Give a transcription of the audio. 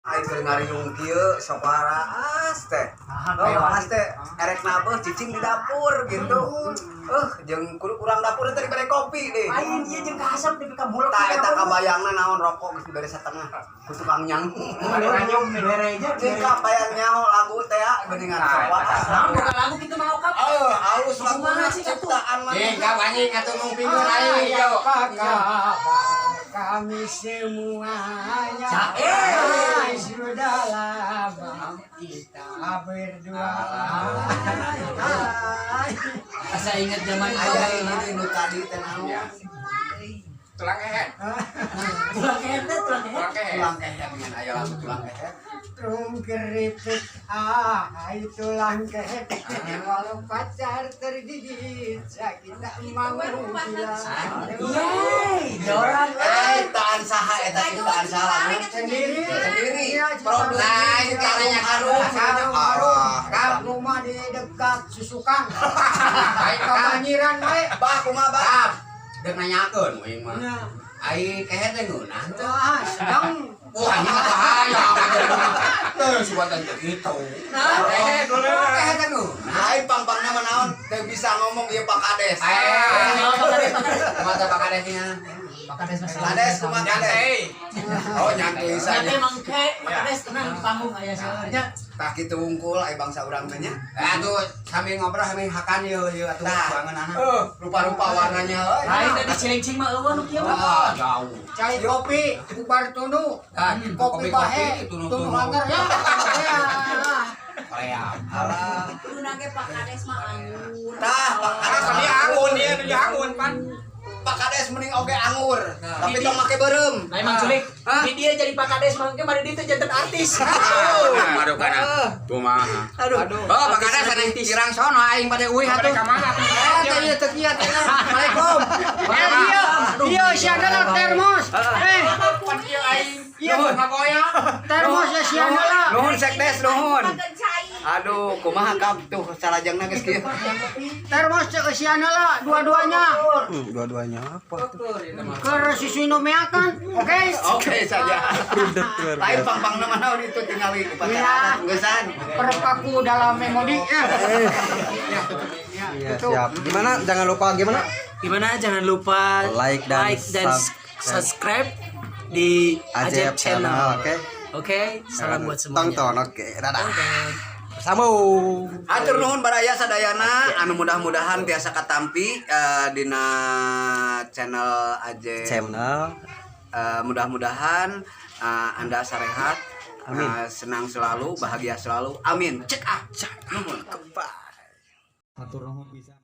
Aing keur ngariung kieu sok waras teh. Oh, waras teh erek nabeuh cicing di dapur gitu. Jeung kudu kurang dapur teh dibere kopi deh. Lain ieu jeung kasep di ka mulek. Tah eta kabayangna naon, rokok geus dibere satengah ku tukang nyangkung. Bere aja. Jeung kabayang nyaho lagu teh ya geuningan sok waras. Naon buka lagu kitu mah okap? Eh, halus lagu Kumaha sih atuh? Ciptaan mana? Jeung kau anjing atuh ngupingkeun aing yo. Apa kabar kami semuanya? Cae. Sudah lama kita berdua. Asa inget zaman Aya ini nu tadi teh naon? Tulang kehet. Tulang kehet teh, tulang kehet. Tulang kehet. Tulang kehet dengan aya lagu tulang kehet. Rum keripik, ah tulang kehet. Walau pacar tergigit, sakit tak mau bilang. Yeay, joran. Eh, ciptaan saha eta, ciptaan saha lagu? Sendiri. Sendiri. Iya, Produksi. Lain caranya harum. Harum. Arah. Kap. Rumah di dekat Susukan. Baik kap. Kebanjiran bae. Bah, kumaha, bah? Kap. Dek nanyakeun aing mah. Ya. Ai kehet teh ngeunah teu? Ah, sedang. Wah, anjing bahaya. Teu suatan teu kitu. Kehet kehet teh ngeunah. Lain pang-pangna mah naon? Teu bisa ngomong ieu Pak Kades. Eh, Naon Pak Kades, Pak Kades? Kumaha teh Pak Kades nya? Pak Kades mah. Kades kumaha, Kades? Oh, nyantuy Nyantai saja. mangke, Pak Kades tenang di panggung aya seueurnya. Tah kitu wungkul ai bangsa urang teh nya. Eh, atuh sambil ngobrol sambil hakan ieu ieu atuh Tah. tuangan. Rupa-rupa warnanya euy. Lain tadi cilincing mah eueuh nu kieu mah. Ah, jauh. Cai kopi, bubar tunu. Ah, Kopi bahe, tunu tunu angger ya. Ya. Korea. Alah. Kudu ge Pak Kades mah anggur. Tah, Pak Kades Kami anggun ieu nu anggun pan. Pak Kades mending oge anggur, tapi tong make beureum. Nah, emang culik. Hah? Di dia jadi Pak Kades mangke mari ditu janten artis. Aduh, kana. Kumaha? Aduh. Oh, Pak Kades aneh kirang sono aing bade uih atuh. Eh, teh ieu teu kieu teh. Assalamualaikum. Eh, iya, iya, siapa lah termos? Eh, Pan ieu aing. Iya. Ngagoyang. Termos ya siapa lah? Nuhun, Sekdes, nuhun. Makan cai. Aduh, kumaha kap tuh salajengna geus kieu. Termos cek siapa lah, dua-duanya. Dua-duanya apa tuh? Ke susu kan? Oke. Oke saja. Lain pang-pangna mah naon itu tingali upacara Iya. adat geusan. Perpaku dalam memori. Ya. Iya, siap. Gimana? Jangan lupa gimana? Gimana, jangan lupa Like dan like dan subscribe di Ajeb Ajeb Channel. Channel, oke? Oke, salam buat semuanya. Tonton, oke. Dadah. Tonton. Bersama. Hatur nuhun baraya sadayana anu mudah-mudahan tiasa katampi dina channel Ajeb Channel. Mudah-mudahan Anda sarehat, Amin. Senang selalu, bahagia selalu. Amin. Cek ah. Nuhun. Goodbye. Hatur nuhun bisa.